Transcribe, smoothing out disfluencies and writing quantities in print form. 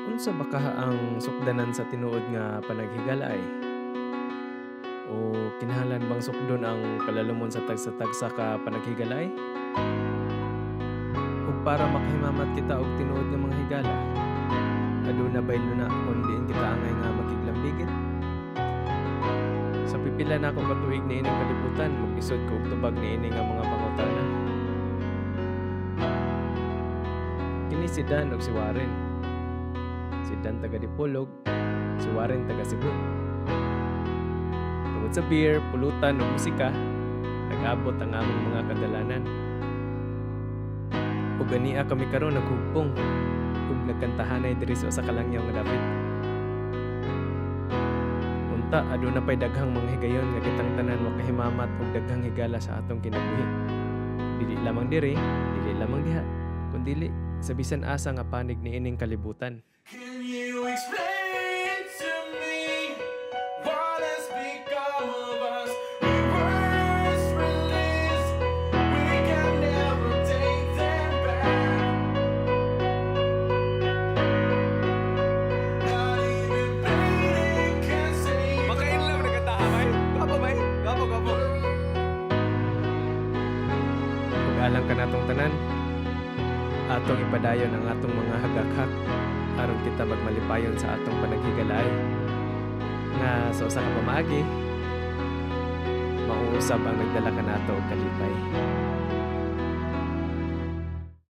Unsa ba kaha ang sukdanan sa tinuod nga panaghigala ay? O kinahanglan bang sukdon ang kalalumon sa tagsa-tagsa ka panaghigala ay? Ug para makahimamat kita og tinuod nga mga higala, aduna bay luna kon diin kita angay nga makiglambigit? Sa pipila nako ka tuig niining kalibutan, maglisod ko og tubag niini nga mga pangutana. Kini si Dan ug si Warren. Si Dan taga Dipolog, si Warren taga Cebu. Tungod sa beer, pulutan ug musika, nag-abot ang among mga kadalanan. Ug ania kami karon naghugpong ug nagkantahanay diri sa usa ka langyaw nga dapit. Unta aduna pay daghang mga higayon nga kitang tanan makahimamat og daghang higala sa atong kinabuhi. Dili lamang diri, dili lamang diha, kundili sa bisan asa nga panig niining kalibutan. Can you explain to me what has become of us? We words released, we can never take them back. Not even pain can save Maka-inlove na kanta, bay. Gwapo, bay. Gwapo, gwapo. Ug alang kanatong tanan, atong ipadayon ang atong mga hagakhak aron kita magmalipayon sa atong panaghigalaay. Nga sa usa ka pamaagi, mauusab ang nagdala kanato og kalipay.